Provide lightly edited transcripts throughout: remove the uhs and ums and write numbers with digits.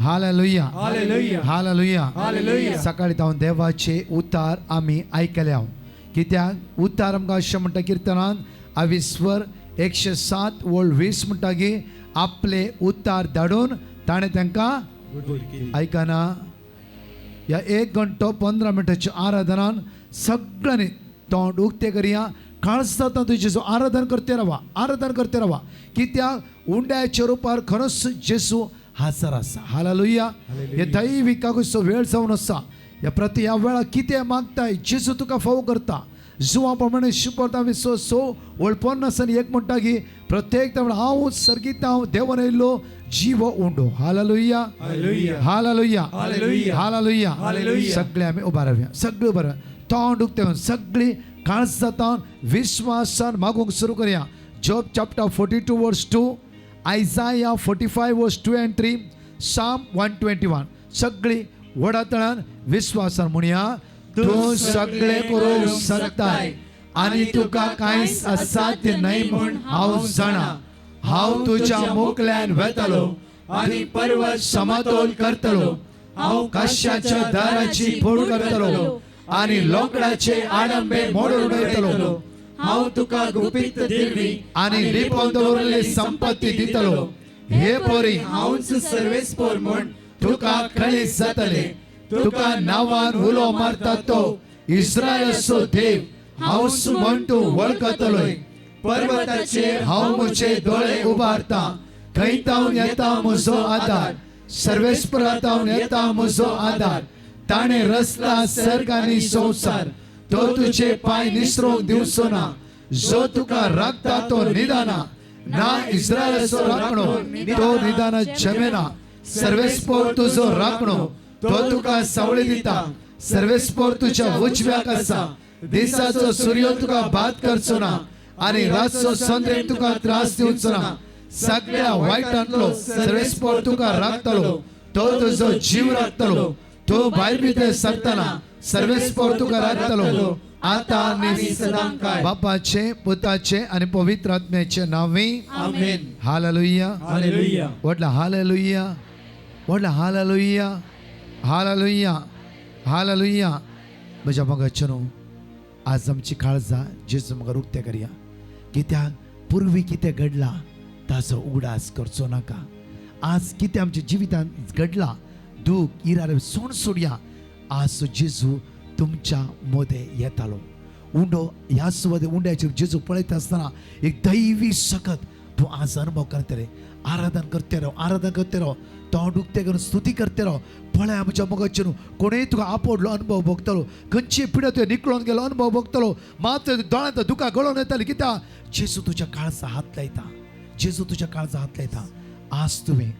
Hallelujah, हालेलुया. हालेलुया. Hallelujah. सकाळी तावन देवाचे उतार आमी आयकल्या. कित्याक उतार आमकां अशें म्हणटा किर्तनान आविस्वर 107 ओळ 20 म्हणटा की आपले उतार धाडून ताणें तांकां आयकना. ह्या 1 घंटो 15 मिनटाच्या आराधनान सगळ्यांनी तोंड उक्तें करया. काळज जाता तुजें जेजू आराधन करते रावा, आराधन करते रावा. कित्याक उंड्याच्या रुपार खरोच जेजू हाजर आसा. हालेलुया. हे दैवी कागूचो वेळ जावन आसा. ह्या प्रती ह्या वेळार कितें मागताय जेजू तुका फावो करता. जुवा प्रमाणे शिपरता विसो सो ओळ 50 आनी 1 म्हणटा की प्रत्येक तवळ हांव सर्गीत हांव देवन येयल्लो जीव उंडो. हालेलुया, हालेलुया. हालेलुया, हालेलुया. हालेलुया. हालेलुया. सगळे आमी उबा रावया, सगळे उबा रावया. तोंड उक्तें करून सगळी काळज जाता विश्वासान मागूंक सुरू करया. Job chapter 42 verse 2, Isaiah 45 verse 2 and 3, Psalm 121. सगळी व्हडा तळान विश्वासान म्हणया, तूं सगळे करूंक शकताय आनी तुका कांयच असाध्य न्हय म्हूण हांव जाणा. हांव तुज्या मोकल्यान वेतलो आनी पर्वत समतोल करतलो. हांव काश्याच्या दाराची फोड करतलो आनी लोकडाचे आडंबे मोडून उडयतलो. हांव तुका गुपीत दिल्ली आनी लिपोवन दवरिल्ली संपत्ती दितलो. हे पोरी हांवच सर्वेस्पोर म्हूण तुका कळीत जातले. तुका नांवान उलो मारता तो इस्रायलाचो देव हांवच म्हण तूं वळखतलोय. पर्वताचेर हांव म्हजे दोळे उबारता, खंय तावन येता म्हजो आदार? सर्वेस्परातावन येता म्हजो आदार. ताणें रचला सर्ग आनी संवसार. तो तुजे पांय निसरोंक दिवचो ना. जो तुका राखता तो निदाना ना. इस्रायलाचो राखणो तो निदाना जमेना. सर्वेस्पोर तुजो राखणो, तो तुका सावळी दिता. सर्वेस्पोर तुज्या उजव्याक आसा. दिसाचो सूर्य तुका बाद करचो ना आनी रातचो संद्रेम तुका त्रास दिवचो ना. सगळ्या वायटांतलो सर्वेस्पोर तुका राखतलो. तो तुजो जीव राखतलो. तो भायर भितर सरतना सर्वेस्पोर तुका राखतलो, आता आनी सदांकाळ. बापाचे, पुताचे आनी पवित्र आत्म्याचे नांवे. आमेन. हालेलुया. हालेलुया. व्हडला हालेलुया, व्हडला हालेलुया, हालेलुया, हालेलुया. म्हज्या मोगाचें न्हू, आज आमची काळजां जेजू मुखार उक्तें करया. कित्याक पुर्वी कितें घडलां ताचो उगडास करचो नाका. आज कितें आमच्या जिवितांत घडलां दूख इरार सोड सोडया. आज जेजू तुमच्या मदें येतालो. उंडो ह्या सुवाते उंड्याचेर जेजू पळयता आसतना एक दैवी सकत तूं आज अनुभव करतले. आराधन करते राव, आराधन करते राव, तोंड उक्तें करून स्तुती करते राव. पळय आमच्या मोगाचेर कोणूय तुका आपोडलो अनुभव भोगतलो. खंयची पिड्या तुवें निकळोन गेलो अनुभव भोगतलो. मात दोळ्यांत दुकां गळोन येताली. कित्याक जेजू तुज्या काळजा हात लायता. जेजू तुज्या काळजा हात लायता. आज तुवें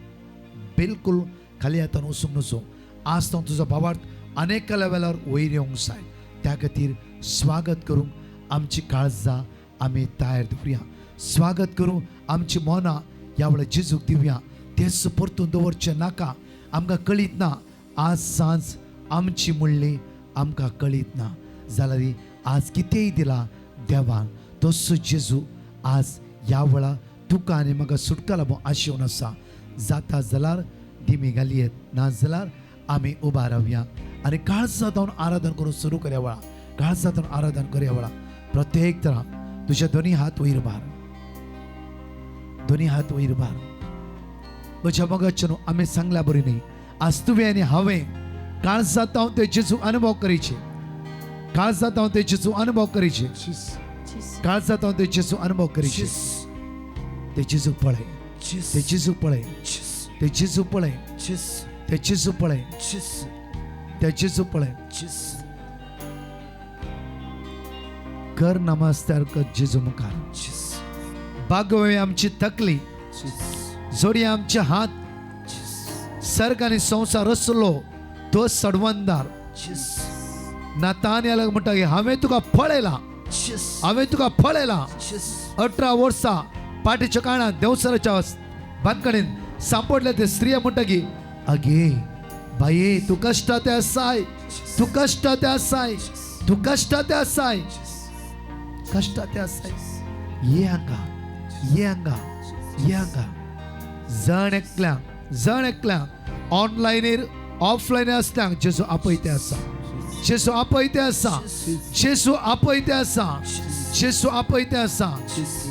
बिलकुल खाली हातान वचूंक नजो. आज तो तुजो भावार्थ अनेक लेवलार वयर येवंक जाय. त्या खातीर स्वागत करूंक आमची काळजां आमी तयार दवरुया. स्वागत करूंक आमची मनां ह्या वेळार जेजूक दिवया. तेच परतून दवरचें नाका. आमकां कळीत ना आज सांज आमची म्हणली आमकां कळीत ना. जाल्यार आज कितेंय दिला देवान तसो जेजू आज ह्या वेळार तुका आनी म्हाका सुटका लाबूं आशेवन आसा. जाता जाल्यार दिमी घालयेत, ना जाल्यार आमी उबा रावया आनी काळजा जावन आराधन करून सुरू करया वेळा. काळजा जावन आराधन करया वेळा. प्रत्येक तरा तुजे दोनी हात वयर मार, दोनी हात वयर मार. म्हज्या मोगाचें न्हू, आमी सांगल्या बरी न्ही. आज तुवें आनी हांवें काळजा जावन ते जेजू अनुभव करीचे. काळजा जावन ते जेजू अनुभव करीचे. काळजा जावन ते जेजू अनुभव करीचे. ते जेजू पळय, ते जेजू पळय, ते जेजू पळय, ते जेजू पळय, ते जेजू पळय. कर नमस्कार कर जेजू मुखार. बागोवे आमची तकली, जोडया आमचे हात. सर्ग आनी संवसार रचलो तो सडवंदार. नातान म्हणटा की हांवें तुका पळयला, हांवें तुका पळयला. 18 वर्सां पाटीच्या काळांत देवसराच्या बांदकणीन सांपडले ते स्त्रिया म्हणटा की अगे बाये, तूं कश्टाते आसाय, तूं कश्टाते आसाय, तूं कश्टाते आसाय, कश्टाते आसाय. ये हांगा, ये हांगा, ये हांगा. जण एकल्या, जण एकल्या ऑनलायनीर ऑफलायन आसतना जेजू आपयते आसा, जेजू आपयते आसा, जेजू आपयते आसा, जेजू आपयते आसा.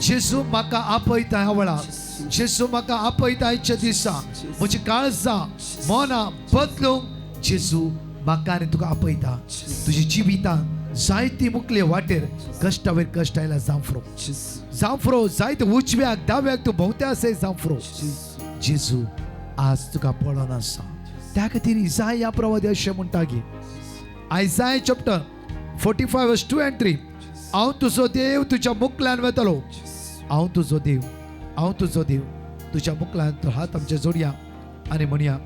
जेजू म्हाका आपयता ह्या वेळार, जेजू म्हाका आपयता आयच्या दिसा. म्हजी काळजां मनां बदलूंक जेजू म्हाका आनी तुका आपयता. तुजी जिवितां जायती मुकले वाटेर कश्टावयर कश्ट आयला जांफ्रो, जांफ्रो जायते उजव्याक दाव्याक तूं भोंवते आसाय जांफ्रो. जेजू आज तुका पळोवन आसा. त्या खातीर इजाय ह्या प्रवादी अशें म्हणटा की Isaiah chapter 45 verse 2 and 3, हांव तुजो देव तुज्या मुकल्यान वेतलो. हांव तुजो देव, हांव तुजो देव तुज्या मुकल्यान. तो हात आमचे जोडया आनी म्हणया,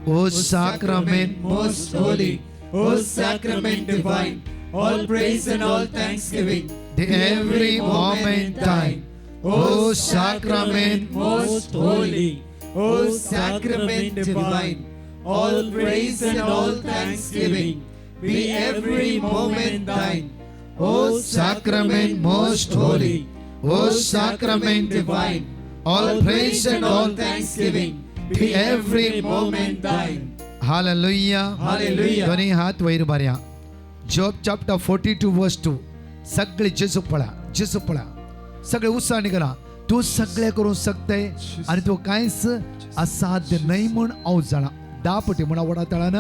ओ साक्रामेंत most holy, O sacrament divine, all praise and all thanksgiving, The every moment time. O sacrament most holy, O sacrament divine, all praise and all thanksgiving, be every moment thine. O sacrament most holy, O sacrament divine, all praise and all thanksgiving, be every moment thine. Hallelujah. Hallelujah. दोन्ही हात वयर मारया. Job chapter 42 verse 2. सगळे जेजू पळा, जेजू पळा, सगळे उत्साहाने करा. तूं सगळे करूंक शकतय आनी तूं कांयच असाध्य न्हय म्हूण हांव जाणा. धा पटी म्हणा व्हडा ताळान,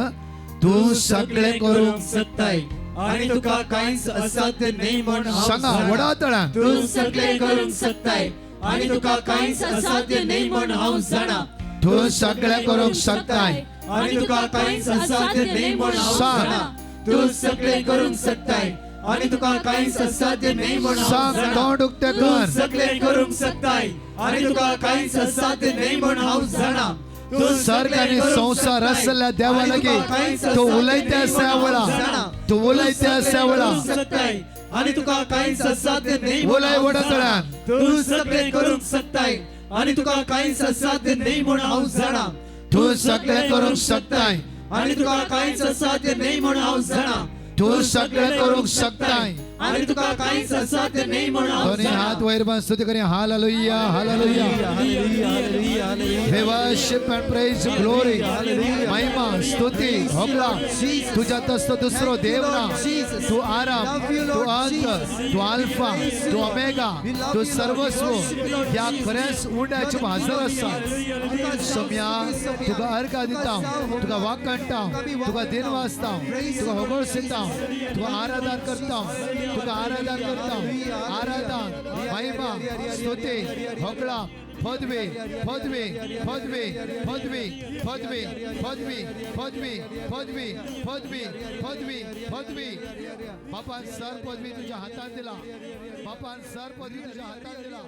तूं सगळे करूंक शकताय आणि तुका कांयच असाध्य न्हय म्हण हांव सांगा जाणा. व्हडा ताळान. तूं सगळे करूंक शकताय आणि तुका कांयच असाध्य न्हय म्हण हांव जाणा. तूं सगळे करूंक शकताय आणि तुका कांयच असाध्य न्हय म्हण हांव सांग. जाणा. तूं सगळे करूंक शकताय आणि तुका कांयच असाध्य न्हय म्हण हांव सांग, जाणा. तोंड उक्तें तूं कर. सगळे करूंक शकताय आणि तुका कांयच असाध्य न्हय म्हण हांव जाणा. तूं सर्ग सगळें आनी करूंक संवसार शकताय आसल्या देवा आनी लागीं तुका कांयच तूं असाध्य उलयता न्हय आसा म्हण हांव वेळा, जाणा. तूं उलयता सगळें आसा वेळा. करूंक शकताय आणि तुका कांयच असाध्य न्हय म्हण उलय हांव व्हडा जाणा. ताळ्यान. तूं सगळें करूंक शकताय आणि तुका कांयच असाध्य न्हय म्हण हांव जाणा. तूं सगळें करूंक शकताय आणि तुका कांयच असाध्य न्हय म्हण हांव जाणा. तूं सगळें करूंक शकताय आणि तुका कांयच असाध्य न्हय म्हण हांव दोन्ही जाणा. हात वयर बांद, स्तुती करूया. Hallelujah, hallelujah. We worship and praise you, glory, महिमा, स्तुती, होगळा. तुझ्या तसलो दुसरो देव ना. तू आराम, तू अंत, तू अल्फा, तू ओमेगा, तू सर्वस्व. ह्या खऱ्याच उंड्याचे हजर आसा. सोम्या, तुका अर्घा दिता, तुका वाकणटा, तुका दिन वाचता, तुका होगळसिता, तुका आराधन करता, तुका आराधन करता. आराधन, महिमा, स्तुती, होगळा, पदवी, पदवी, पदवी, पदवी, पदवी, पदवी, पदवी, पदवी, पदवी, पदवी, पदवी. बापान सर पदवी तुझ्या हातात दिला. बापान सर पदवी तुझ्या हातात दिला.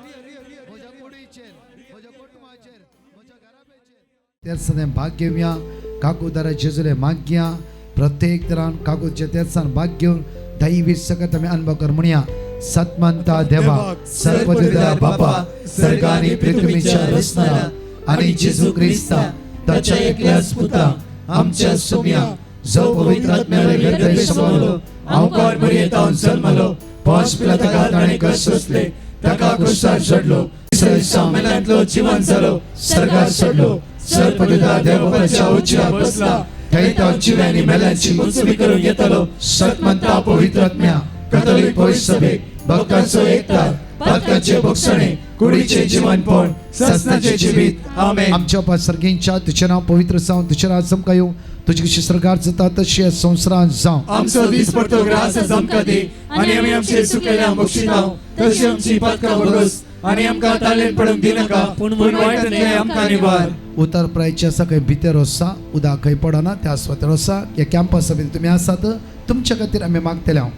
म्हज्या कुडीचेर, म्हज्या कुटुंबाचेर, म्हज्या घराब्याचेर तेर्साने भाग घेवया. काकुदारा जेजुले मागया. प्रत्येक तरान काकूच्या तेर्सान भाग घेवन दैवी सकत आमी अनुभव कर. म्हणया, सतमंता देवा, सर्वदिदा बापा, सर्गानी पृथ्वीच्या रचणारा आणि जेजू ख्रिस्ता ताच्या एकल्याच पुता आमच्या सोम्या, जो पवित्र आत्म्याला गर्भे समावलो, अवकार मरियेतावन जन्मलो, पांच पिला ताणें कश्ट सोंसले, ताका क्रुसार चडलो, तिसऱ्या दिसा मेल्यांतलो जिवन जालो, सर्गार चडलो, सर्पदिदा देवबापाच्या उजव्या बसला, थंय तो जिव्यांनी मेल्यांची मुंचबी करूंक येतलो. सतमंता पवित्र आत्म्या, कथोलीक पवित्र सभेक, भक्तांचो एकतार, पातकांचे भोगसणे, कुडीचे जीवनपण, ससनाचे जिवीत. आमेन. आमच्या बापा सर्गींच्या, तुझें नांव पवित्र जावं, तुझें राज आमकां येवं, तुजी कशी सरकार जाता तशी ह्या संवसारांत जावं. आमचो दीस पडतो ग्रास आमकां दी आनी आमी आमचे चुकलेल्या बक्षिताव तशी आमची पातकां भोगस आनी आमकां तालेन पडूंक दिनाका, पूण वायटांतलें आमकां निवार. उतर प्रायचे आसा खंय भितर आसा, उदक खंय पडना त्या सुवातेर आसा. ह्या कॅम्पसा भितर तुमी आसात, तुमच्या खातीर आमी मागतले. हांव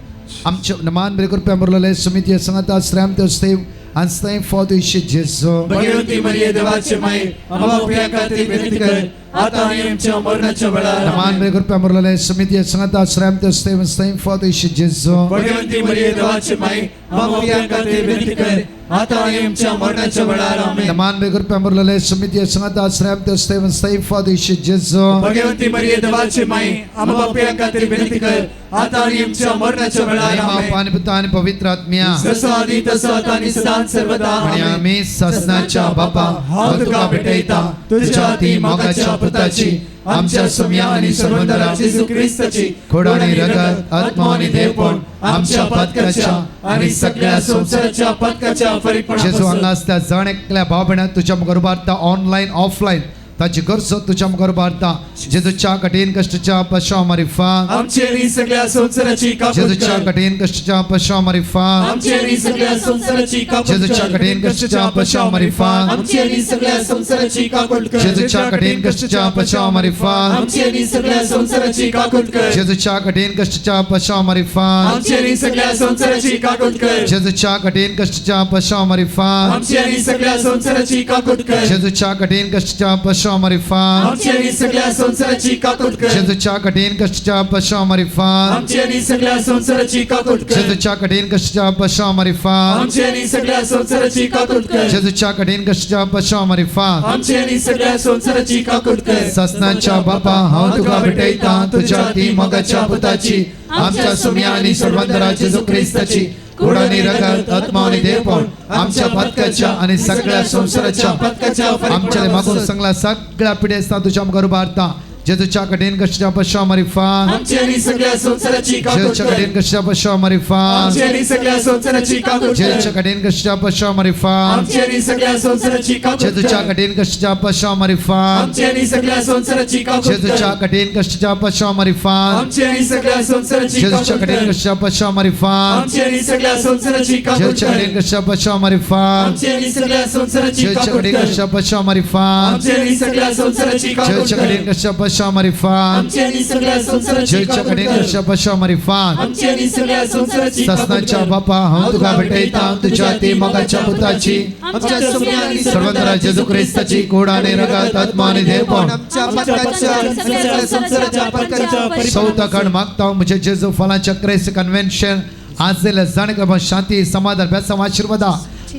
आमचे मान बरे कृपया मुरलेले समिती सांगता श्रेम देव आणि फॉद जेजू. भगवती मरिये देवाचे माई, आम्हा पाप्यां खातीर विनंती कर, आता आनी आमच्या मरणाच्या वेळार. मान बरे कृपया मुरलेले समिती सांगता श्रेम देव आणि फॉद जेजू. भगवती मरिये देवाचे माई, आम्हा पाप्यां खातीर विनंती कर, आता आनी आमच्या मरणाच्या वेळार. आमेन. मान बरे कृपया मुरलेले समिती सांगता श्रेम देव आणि फॉद जेजू. भगवती मरिये देवाचे माई, आम्हा पाप्यां खातीर विनंती कर, आता आनी आमच्या मरणाच्या वेळार. आमेन. पाणी पुता आणि पवित्र आत्म्या. जसो आदी तसो आता आनी सदां सर्वदा. आणि आमेन. आम्ही ससनाच्या बापा, हांव तुका भेटयता तुझ्या अती मोगाच्या पुताची आमच्या सुम्या आणि सर्वंतरा जेजू क्रिस्ताची खोड आणि रगत आत्मा आणि देवपण आमच्या पातकाच्या आणि सगळ्या संसाराच्या पातकाच्या जेजू फरीकपणापासून हांगा आसता जण एकल्या भाव भयणाक तुज्या मुखार उबारता ऑनलायन ऑफलायन ताची गरजो तुज्या मुखार उबारता जेजूच्या कठीण कश्टाच्या पशा मारिफात आमची आणि सगळ्या संसाराची काकूत जेजूच्या कर. कठीण कश्टाच्या पशा मारिफात आमची आणि सगळ्या संसाराची काकूत जेजूच्या कर. कठीण कश्टाच्या पशा मारिफात आमची आणि सगळ्या संसाराची काकूत कर. जेजूच्या कठीण कश्टाच्या पशा मारिफात आमची आणि सगळ्या संसाराची काकूत कर. जेजूच्या कठीण कश्टाच्या पशा मारिफात आमची आणि सगळ्या संसाराची काकूत कर. जेजूच्या कठीण कश्टाच्या पशा मारिफात आमची आणि सगळ्या संसाराची काकूत कर. जेजूच्या कठीण कश्टाच्या पशा मारिफात आमची आणि सगळ्या संसाराची काकूत कर. जेजूच्या कठीण कश्टाच्या पशा मारिफात आमची आणि सगळ्या संसाराची काकूत कर. जेजूच्या कठीण कश्टाच्या पशा मारिफात आमची आणि सगळ्या संसाराची काकूत कर. जेजूच्या कठीण कश्टाच्या पशा मारिफात आमची आणि सगळ्या संसाराची काकूत कर. ससनाच्या बापा हांव तुका भेटयता तुझ्या ती मोगाच्या पुताची आमच्या सुम्या आणि सर्वंतरा जेजू क्रिस्ताची कोड आणि रगत आत्मा आणि देवपण आमच्या पातकाच्या आणि सगळ्या संसाराच्या पातकाच्या आमच्या मागून सांगला सगळ्या पिढ्या तुझ्या मुखार उबारता जेजूच्या कठीण कश्टाच्या पशा मारिफात आमची आणि सगळ्या संसाराची काकूत जेजूच्या कर. कठीण कश्टाच्या पशा मारिफात आमची आणि सगळ्या संसाराची काकूत कर. जेजूच्या कठीण कश्टाच्या पशा मारिफात आमची आणि सगळ्या संसाराची काकूत जेजूच्या कर. कठीण कश्टाच्या पशा मारिफात आमची आणि सगळ्या संसाराची काकूत जेजूच्या कर. कठीण कश्टाच्या पशा मारिफात आमची आणि सगळ्या संसाराची जेजूच्या काकूत कठीण कर. कश्टाच्या पशा मारिफात आमची आणि सगळ्या संसाराची काकूत जेजूच्या कर. कठीण कश्टाच्या पशा मारिफात आमची आणि सगळ्या संसाराची जेजूच्या काकूत कठीण कर. कश्टाच्या पशा मारिफात आमची आणि सगळ्या संसाराची काकूत जेजूच्या कर. कठीण कश्टाच्या पशा मारिफात आमची आणि सगळ्या संसाराची जेजूच्या काकूत कठीण कर. कश्टाच्या पशा मारिफात आमची आणि सगळ्या संसाराची काकूत ससनाच्या कर. बापा हांव तुका भेटयता तुझ्या ती मोगाच्या पुताची आमच्या सुम्या आणि सर्वंतरा जेजू क्रिस्ताची कोड आणि रगत आत्मा आणि देवपण आमच्या पातकाच्या आणि सगळ्या संसाराच्या पातकाच्या सौतकण मागता म्हणजे जेजू फलाच्या क्रेस कन्व्हेन्शन आज जाणेकर शांती समाधान बेसाम आशीर्वादा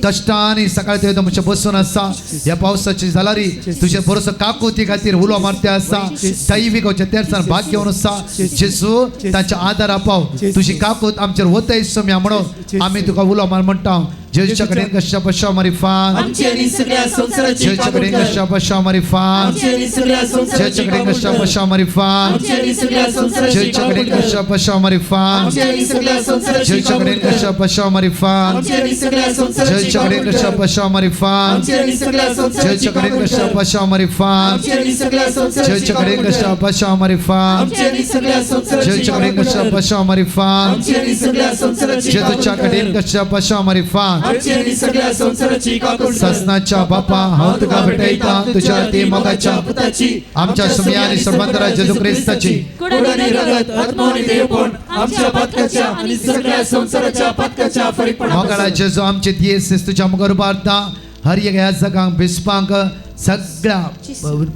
कष्टाने सकाळी ते तुमच्या बसून आसा ह्या पावसाची जालारी तुझे बरोसो काकुती खातीर उलो मारते आसा दैवीक तेरसान भाग घेवन आसा जेजू तांच्या आदारा पाव तुझी काकूत आमचेर वतय सम्या म्हणून आमी तुका उलो मार म्हणटा जेजूच्या कडेन कश्या पशा मारिफात आमची आणि सगळ्या संसाराची जेजूच्या काकूत कडेन कर. कश्या पशा मारिफात आमची आणि सगळ्या संसाराची जेजूच्या कडेन काकूत कश्या कर. पशा मारिफात आमची आणि सगळ्या संसाराची जेजूच्या काकूत कडेन कर. कश्या पशा मारिफात आमची आणि सगळ्या संसाराची जेजूच्या काकूत कडेन कर. कश्या पशा मारिफात आमची आणि सगळ्या संसाराची जेजूच्या कडेन काकूत कश्या कर. पशा मारिफात आमची आणि सगळ्या संसाराची जेजूच्या कडेन काकूत कश्या कर. पशा मारिफात आमची आणि सगळ्या संसाराची जेजूच्या कडेन काकूत कश्या कर. पशा मारिफात आमची आणि सगळ्या संसाराची जेजूच्या कडेन काकूत कश्या कर. पशा मारिफात आमची आणि सगळ्या संसाराची जेजूच्या काकूत कडेन कर. कश्या पशा मारिफात आमची आणि सगळ्या संसाराची काकूत कर. ससनाच्या बापा हांव तुका भेटयता तुझ्या ती मोगाच्या पुताची आमच्या सुम्या आणि सर्वंतरा जेजू क्रिस्ताची कोड आणि रगत आत्मा आणि देवपण आमच्या पातकाच्या आणि सगळ्या संसाराच्या पातकाच्या मोगाळा फरीकपणापासून जेजू आमचे दियेस तुझ्या मुखार उबारता हर एक ह्या जगांक बिस्पांक सगळ्या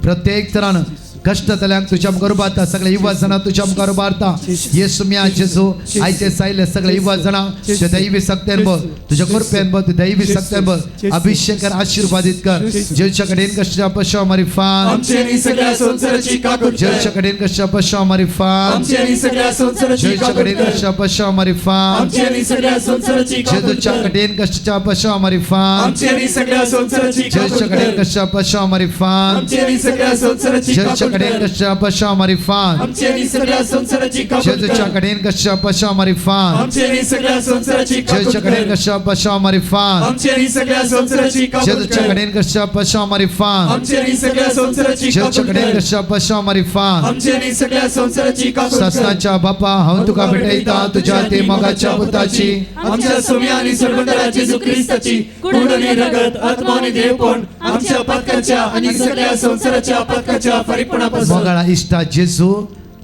प्रत्येक तरान कष्ट जाल्यांक तुझ्या मुखार उबारता सगळे युवा जाणां तुझ्या मुखार उबारता येसू म्या जेजू आयचे सायले सगळे युवा जाणां तुझ्या दैवी सक्त्यान बघ तुझ्या कृपेन बघ दैवी सक्त्यान बघ अभिषेक कर आशीर्वादित कर जेजूच्या कडेन कश्टा पशा मारिफात आमची आणि सगळ्या संसाराची काकूत कर. जेजूच्या कडेन कश्टा पशा मारिफात आमची आणि सगळ्या संसाराची जेजूच्या काकूत कडेन कर. कश्टा पशा मारिफात आमची आणि सगळ्या संसाराची काकूत जेजूच्या कर. कडेन कश्टा पशा मारिफात आमची आणि सगळ्या संसाराची काकूत जेजूच्या कडेन कर. कश्टा पशा मारिफात आमची आणि सगळ्या संसाराची जेजूच्या काकूत कडेन कर. कश्टा पशा मारिफात आमची आणि सगळ्या संसाराची काकूत जेजूच्या कर. कडेन कश्टा पशा मारिफात आमची आणि सगळ्या संसाराची काकूत जेजूच्या कडेन कर. कश्टा पशा मारिफात आमची आणि सगळ्या संसाराची काकूत जेजूच्या कर. कडेन कश्टा पशा मारिफात आमची आणि सगळ्या संसाराची जेजूच्या काकूत कडेन कर. कश्टा पशा मारिफात आमची आणि सगळ्या संसाराची काकूत कर. ससनाच्या बापा हांव तुका भेटयता तुझ्या ती मोगाच्या पुताची आमच्या सुम्या आणि सर्वंतरा जेजू क्रिस्ताची कोड आणि रगत आत्मा आणि देवपण आमच्या पातकाच्या आणि सगळ्या संसाराच्या पातकाच्या फरीकपणापासून मोगाळा इश्टा जेजू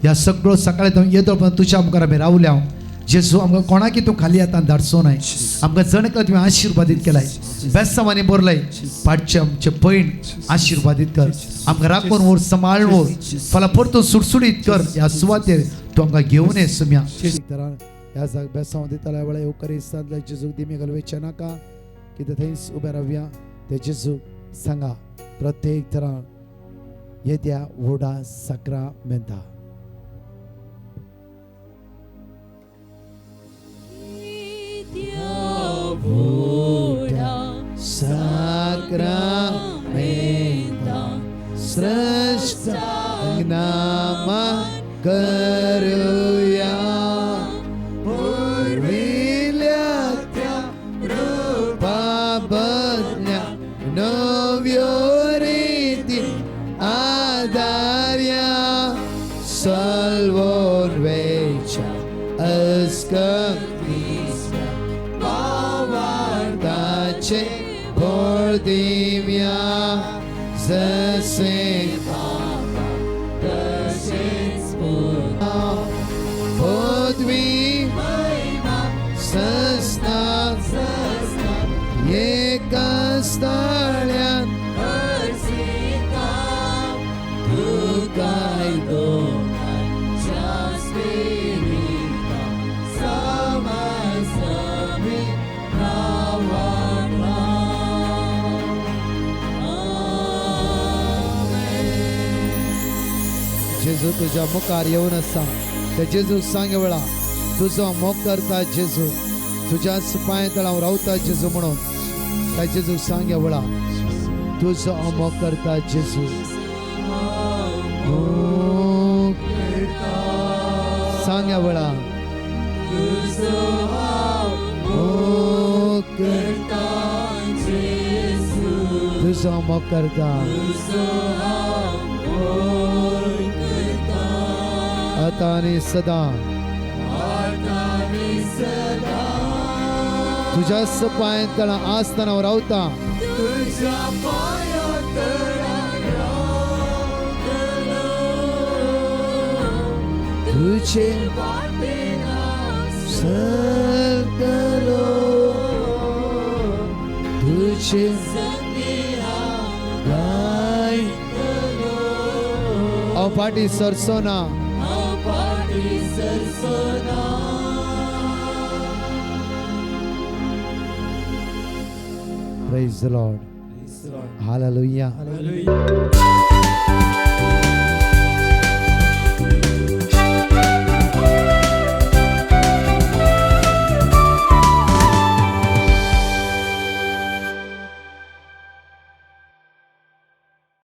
ह्या सगळो सकाळी तो येतो पण तुझ्या मुखार आमी रावल्या जेजू आमकां कोणाकी तूं खाली आतां धाडचो नाय आमकां जण एकला तुवें आशिर्वादीत केलाय बेसांवांनी भरलाय पाटचे आमचे पयण आशिर्वादीत कर आमकां राखून व्हर सांबाळ व्हर फाल्यां परतून सुडसुडीत कर ह्या सुवातेर तूं आमकां घेवन ये सुम्या ह्या जाग बेसांव दिताल्या वेळा येवकार जेजूक दिमी घालवेचे नाका कितें थंयच उबे रावया ते जेजूक सांगा प्रत्येक तरान येद्या व्हडा साक्रामेंता. साक्रामेंता स्रष्टा नामा करूया पूर्विल्या त्या रूपा बदल्या नव्यो रीती आदार्या सल्वोन वेच्या अस्कतीच्या भावार्थाचे बळ दिव्या जसे बाबा तसेच पुता पदवी सस्ना एका स्थाळ्यात तुकाय दोनांच्या स्पिरिता समासमी नावाना. जेजू तुझ्या मुखार येवन आसा त्या जेजूक सांग वेळा तुजो मोग करता जेजू तुझ्याच पांय तळाव रावता जेजू म्हणून त्या जेजूक सांग वेळा तुजो मोग करता जेजू मोग सांग वेळा मोग करता तुजो मोग करता आता आणि सदा तुझ्याच पाय तळा आसताना रावता तुझ्या पाया तळा रावतलो तुझे वाटेना चलतलो तुझे संगी हांव गायतलो हांव फाटी सरचो ना हांव फाटी सरचो ना. Praise the Lord. Praise the Lord. Hallelujah. Hallelujah.